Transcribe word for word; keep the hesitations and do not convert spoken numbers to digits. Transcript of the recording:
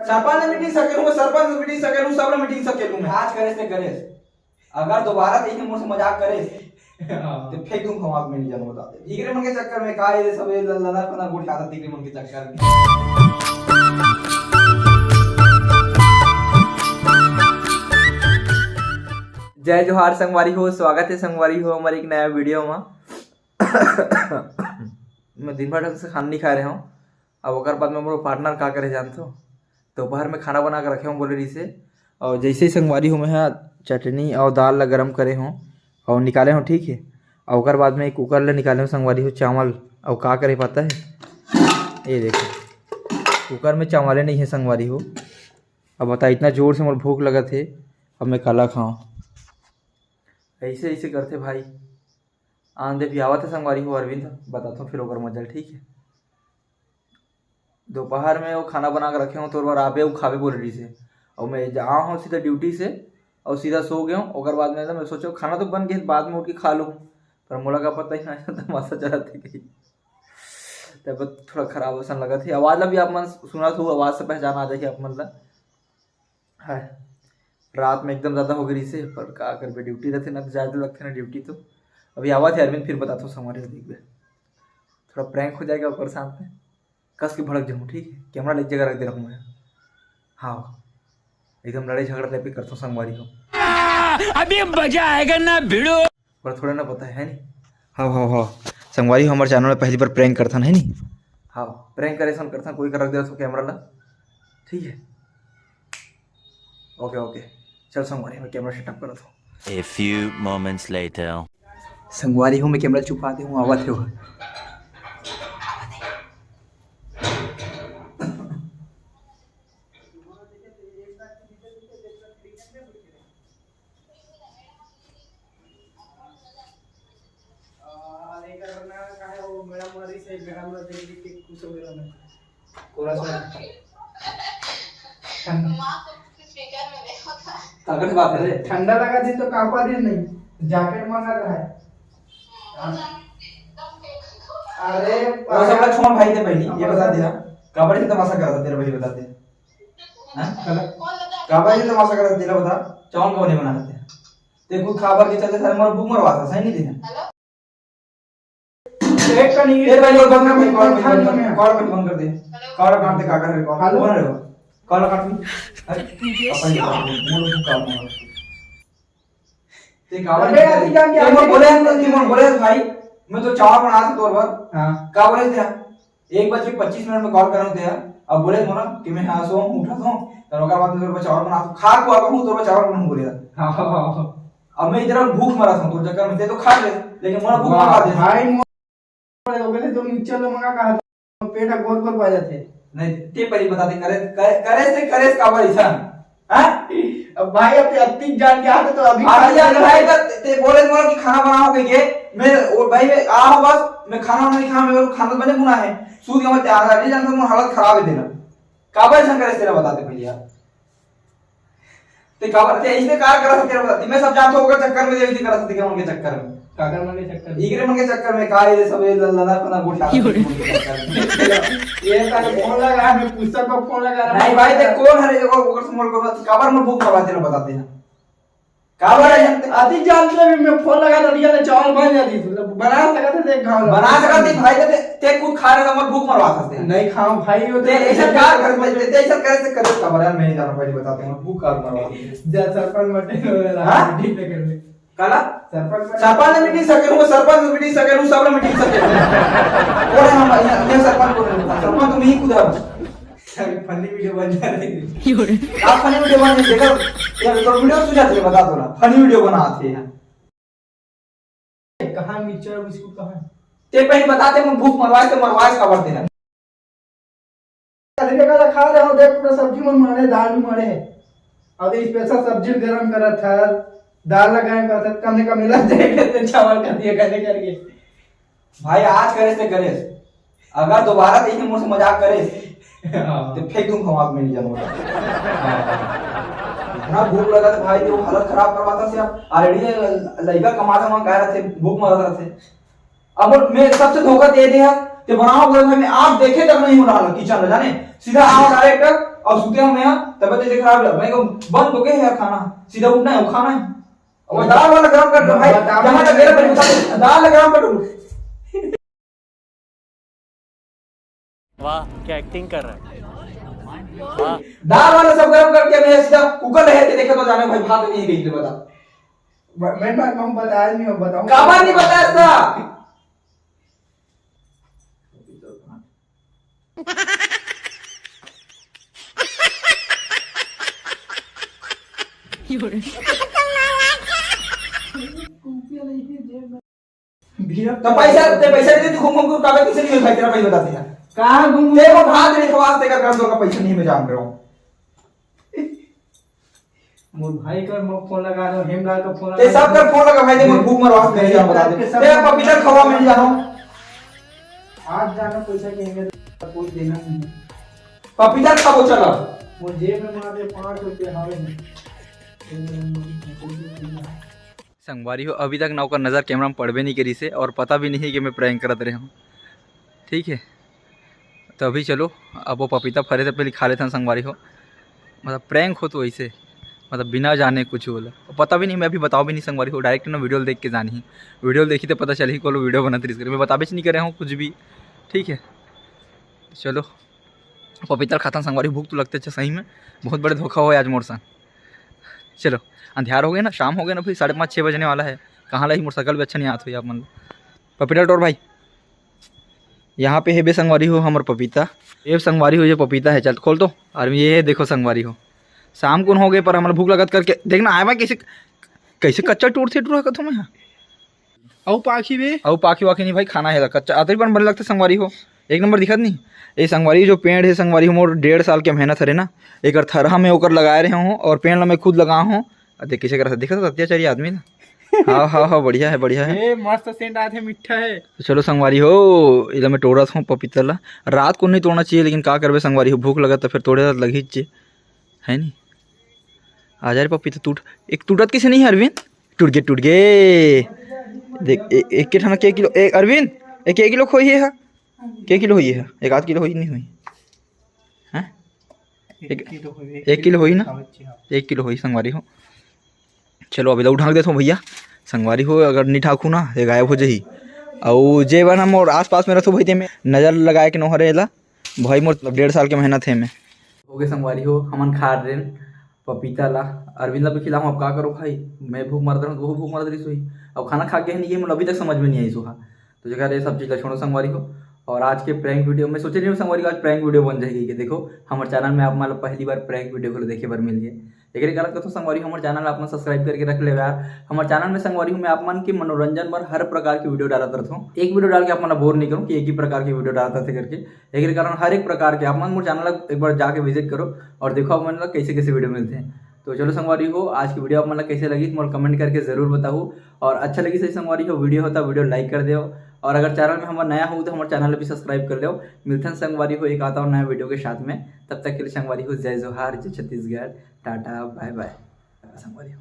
सरपंच ला मीटिंग सकेलूं, सरपंच ला मीटिंग सकेलूं, सब ला मीटिंग सकेलूं मैं। आज करेस ते करेस, अगर दोबारा तइसे मोर से मजाक करेस, हाँ। तो फेंक दूं खवाक में, नहीं जानू बता दे। इकरे मन के चक्कर में का ये सब ये ल-, लना फना गोठ खाता इकरे मन के चक्कर में। जय जोहार संगवारी हो, स्वागत है संगवारी हो हमारे एक नया वीडियो में। मैं दिन भर ढंग से खाना नहीं खा रहे हूँ। अब ओकर बाद में मोर पार्टनर का करे जानथो, दोपहर में खाना बना के रखे हूँ बोले रहिसे। और जैसे ही संगवारी हो, मैं हा चटनी और दाल ला गरम करे हूँ और निकाले हूँ, ठीक है। और ओकर बाद में कुकर ले निकाले हूँ संगवारी हो चावल, और का करे पता है, ये देखो कुकर में चावले नहीं है संगवारी हो। अब बता, इतना जोर से मोर भूख लगत है, अब मैं काला खाऊं? ऐसे ऐसे करते भाई। आन दे भी आवत है संगवारी हो अरविंद, बताता हूँ फिर ओकर मजा ल, ठीक है। दोपहर में वो खाना बना के रखे हूँ तोर बर, आबे वो खाबे बोले रहिसे। और मैं जा हूँ सीधा ड्यूटी से और सीधा सो गया हूँ। ओकर बाद में मैं सोचो खाना तो बन गया, बाद में उठ के खा लूँ, पर मोला का पता ही ना तमाशा चलत है कहीं। तब थोड़ा खराब असन लगत है। आवाज ला भी आप मन सुनत हो, आवाज से पहचान आ जाही आप मन ला। हाय, रात में एकदम ज्यादा हो गई से, पर का करबे, ड्यूटी रहते ना तो ज्यादा लगते ना ड्यूटी तो। अभी आवा थे अरविंद, फिर बताता हूँ संगवारी हो, देखबे थोड़ा प्रैंक हो जाएगा ओकर साथ में। कस के भड़क जाऊँ, ठीक है, कैमरा ला एक जगह रख दे रहूँ मैं। हाँ, एकदम लड़ाई झगड़ा टाइप के करता हूँ संगवारी हो। अभी मजा आएगा ना भिड़ो। पर थोड़ा ना पता है, है नी? हाँ हाँ हाँ, संगवारी हो, हमारे चैनल में पहली बार प्रैंक करथन, है नी? हाँ, प्रैंक करे सन करथन, कोई कर रख दे तो कैमरा ला, ठीक है। ओके ओके, चल संगवारी, मैं कैमरा सेटअप करत हूँ। A few moments later. संगवारी हो, मैं कैमरा छुपा दे हूँ, आवत है वो। और ये करना का है, वो मैडम मरी से, मैडम ला देख देख के खुश हो गया मैं। कोरा सा। ठंडा। माँ को स्पीकर में देखो था। ताकत बात है रे। ठंडा लगा दिन तो कांपा दिन नहीं, जैकेट मंगा रहा है। हाँ। अरे वो सब का छोड़ भाई, ते पहली ये बता दे ना, काबर से तमाशा करता तेरा भाई, बता दे। हाँ? काबर से तमाशा करता तेरा, बता। चावल कौन नहीं बना सकते? ते खुद खाबर के चलते सारे मोर भूख मरवाता, सही नहीं देना। एक का नहीं, ये पहले बंद कर, कॉल बंद कर, कॉल बंद कर दे। कॉल काट दे, का कर रहे, कॉल हेलो। कौन है वो? कॉल काट दे। अरे, अपन ही काट दे, मोर भूख का मोर। ते काबर अबे, नहीं अभी जान के ते मोर आगे बोले, नहीं ते मोर बोले भाई, मैं तो चावल बना से तोर बर। हाँ। का बोले थे? एक बज के पच्चीस मिनट में कॉल करना होता है। अब बोले मोला कि मैं हाँ सो हूँ, उठा सो हूँ, तो ओकर बाद में तोर बर चावल बना, खा को अब हूँ, तोर बर चावल बनाऊँ बोले। हाँ, हाँ, हाँ। अब मैं इधर भूख मरा था, तोर चक्कर में ते तो खा ले, लेकिन मोला भूख वाह, मरा दे। भाई, मोर हो गए तो मिक्सचर लो मंगा कहा, पेट गोल गोल पा जाते। नहीं, ते पहले बता दे, करे, करे, करे से, करे से काबर ऐसा? हाँ? अब भाई, अब अतीत जान के आते तो अभी अरे यार, भाई, तो ते बोले मोला कि खाना बनाओ के, के? मैं, ओ भाई, मैं, आ हो बस, मैं खाना नहीं खा, मैं खाना बने बुना है। सूत के मैं तैयार नहीं जानता, मोर हालत खराब है तेरा। काबर ऐसा करे से तेरा, बता दे पहले यार। ते काबर, ते ऐसे कार करा सकते तेरा, बता दे। मैं सब जानता हूँ, ओकर चक्कर में, ऐसे करा सकते के, उनके चक्कर में। काकर मन के चक्कर में? इकरे मन के चक्कर में, का ये सब, ये ल-, लना फना गोठिया सकते के, उनके चक्कर में। ये साले फोन लगा, मैं पुस्तक पर फोन लगा रहा नहीं हूँ। भाई, ते कौन है रे, ओकर, ओकर से मोर को बता, काबर मोर भूख मरवा तेरा, बता दे ना। काबर है जानते? अति जानते भी मैं फोन लगा तो रिया ने चावल बन जाती थी, मतलब बना सकते थे, खाओ। बना सकते थे भाई, ते, ते खुद खा रहे, हमर भूख मरवा सकते हैं। नहीं खाओ भाई, वो ते तो ऐसा कार कर, ते ऐसा करे से करे, काबर यार, मैं नहीं जाना, पहले बताते हैं, भूख कार मरवा सकते हैं। जा सरपंच मटे हो रहा हाँ? है, ठीक है कर ले। काला? सरपंच मटे। सरपंच ने मीटिंग सकेलूं, सरपंच ने मीटिंग सकेलूं, सब ने मीटिंग सकेलूं। कौन है हम, ये, ये सरपंच को नहीं, सरपंच तुम ही खुद हो। सारी फनी वीडियो बन जा रही है। का फनी वीडियो बन रही है? देखो, ये तो वीडियो सुझाव दे, बता दो ना, फनी वीडियो बनाते हैं। कहाँ मिक्सचर बिस्कुट कहाँ है? ते पहले बताते, मैं भूख मरवाए तो मरवाए, खबर देना। अरे बेटा, खा रहे हो, देख पूरा सब्जी मन मारे, दाल भी मारे है। अब ये स्पेशल सब्जी गरम करत था, दाल लगाए करत था, कम से कम मिला दे के चावल कर दिए, करे करके। भाई, आज करे से करे, अगर दोबारा तइसे मोर से मजाक करे, हाँ। तो फेंक दूं खवाक में, नहीं जानू। इतना भूख लगा था भाई, वो हालत खराब करवाता से। Already लइका कमाता वहाँ गया रहते, भूख मरत रहते। अब मैं सबसे धोखा दे दिया, ते बनाओ बोले भाई, मैं आप देखे तक नहीं हो रहा किचन में, जाने सीधा आओ डायरेक्ट और सुते हूँ मैं यहाँ, तबियत ऐसे खराब लग, मैं कहूँ, "बंद हो गया है खाना, सीधा उठना है, वो खाना है।" और दाल वाला गरम कर दो भाई, बताओ। जहाँ तक मेरा भाई बता, दाल वाला गरम कर दो। वाह, क्या एक्टिंग कर रहा है। वाह। दाल वाला सब गरम करके मैं सीधा कुकर ले के देखे तो जाने भाई, भात नहीं गई, बता। ब-, मैं बात कहूँ, बताया नहीं, मैं बताऊँ। काबर नहीं बताया था? तो पैसा, ते पैसा दे, तू घूम घूम के कागज किसे नहीं मिल भाई, तेरा भाई बता दे यार। कहाँ घूम? ते वो भात नहीं खवास, तेरा काम, तो का पैसा नहीं, मैं जान रहा हूँ। मोर भाई कर, मैं फोन लगा रहा हूँ, हेमलाल का फोन ते लगा सब कर फोन लगा भाई, ते मोर भूख मरवा, मैं नहीं जान, बता दे। ते पपीता खवा, मैं नहीं जाना हूँ। आज जाना पैसा के, हमें कोई देना नहीं है। पपीता खाबो चला। मोर जेब में मार दे, पाँच रुपया हवे नहीं। संगवारी हो, अभी तक ना ओकर नजर कैमरा में पड़बे नहीं करिस हे और पता भी नहीं है कि मैं प्रैंक करत रहे हूँ। ठीक है, तो अभी चलो, अब वो पपीता फरे से पहले खा लेथन संगवारी हो। मतलब प्रैंक हो तो ऐसे, मतलब बिना जाने कुछ बोला, पता भी नहीं, मैं अभी बताओ भी नहीं संगवारी हो, डायरेक्ट ना वीडियो देख के जानी ही, वीडियो देखी तो पता चलही, कोनो वीडियो बनत रहिस करके, मैं बताबेच नहीं करे हूँ कुछ भी। ठीक है, चलो पपीता खाथन संगवारी, भूख तो लगते छे सही में, बहुत बड़े धोखा होय आज मोर संग। चलो, अंधियार हो गए ना, शाम हो गए ना भाई, साढ़े पाँच छः बजने वाला है, कहाँ ला ही मोर सकल भी अच्छा नहीं आत होई आप मन ला। पपीता टोर भाई, यहाँ पे हे बे संगवारी हो हमर पपीता, ये संगवारी हो, ये पपीता है, चल खोल तो। और ये है, देखो संगवारी हो, शाम कुन हो गए पर हमला भूख लगत करके, देखना आए भाई कैसे, कैसे कच्चा टूर थे टूर कथों में। अउ पाखी बे? अउ पाखी वाखी नहीं भाई, खाना है कच्चा, अतरी बन बन लगता संगवारी हो, एक नंबर दिखत नहीं। ये संगवारी जो पेड़ है संगवारी हो, मोर डेढ़ साल के मेहनत हरे ना, एकर थरहा में ओकर लगाए रहे हूँ और पेड़ ला मैं खुद लगा हूँ। आ देख कैसे करत हे, देखत हे अत्याचारी आदमी ना। हाँ, हाँ, हाँ, बढ़िया है, बढ़िया है। ए, मस्त सेंट आथे, मीठा है। तो चलो संगवारी हो, इला मैं टोरत हूँ पपीता ला। रात को नहीं तोड़ना चाहिए, लेकिन का करबे संगवारी हो, भूख लगत तो फिर तोड़े लगी चे, है नहीं? आ जा रे पपीता, टूट, एक टूटत किसे नहीं है अरविंद? टूट गए, टूट गए। देख, ए-, एक के ठाना के किलो, ए, अरविंद, एक, एक किलो खोई है, के किलो होई है? एक आध किलो होई नहीं होई? हैं? एक एक, किलो होई, एक एक किलो होई ना? किलो होई, हाँ। एक किलो होई संगवारी हो। चलो, अभी तो ढांक देथो भैया। संगवारी हो, अगर नहीं ढांकू ना, ये गायब हो जाही। अउ जे बना मोर आसपास में रथो भाई, ते में नजर लगाए के नोहरे एला। भाई मोर डेढ़ साल के मेहनत है में। हो गए संगवारी हो, हमन खा रेन पपीता ला। अरविंद ला भी खिलाऊं, अब का करो भाई, मैं भूख मरत रहूं, वो भूख मरत रही सोई। अब खाना खा के है नहीं, ये मोला अभी तक समझ में नहीं आई सुहा। तो जगह ये सब चीज ला छोड़ो संगवारी हो। और आज के प्रैंक वीडियो में सोचे नहीं हूँ संगवारी हो, आज प्रैंक वीडियो बन जाएगी कि देखो, हमारे चैनल में आप मतलब पहली बार प्रैंक वीडियो को देखे बर मिल गए। एकरे कारण कथों संगवारी हो, हमर चैनल आप मन सब्सक्राइब करके रख लेवे यार। हमर चैनल में संगवारी हो, मैं आप मन के मनोरंजन बर हर प्रकार की वीडियो डालत रहथों। एक वीडियो डाल के आप मन ला बोर नहीं करूँ कि एक ही प्रकार की वीडियो डालत रहथे करके। एकरे कारण हर एक प्रकार के आप मन मोर चैनल ला एक बार जाके विजिट करो और देखो आप मन ला कैसे कैसे वीडियो मिलते हैं। तो चलो संगवारी हो, आज की वीडियो आप मन ला कैसे लगी, मोला कमेंट करके जरूर बताओ। और अच्छा लगी सही संगवारी हो वीडियो हो तो वीडियो लाइक कर दो। और अगर चैनल में हमर नया हो तो हमर चैनल भी सब्सक्राइब कर लो। मिलथन संगवारी हो एक आता और नया वीडियो के साथ में, तब तक के लिए संगवारी हो जय जोहार, जय छत्तीसगढ़, टाटा, बाय बाय संगवारी हो।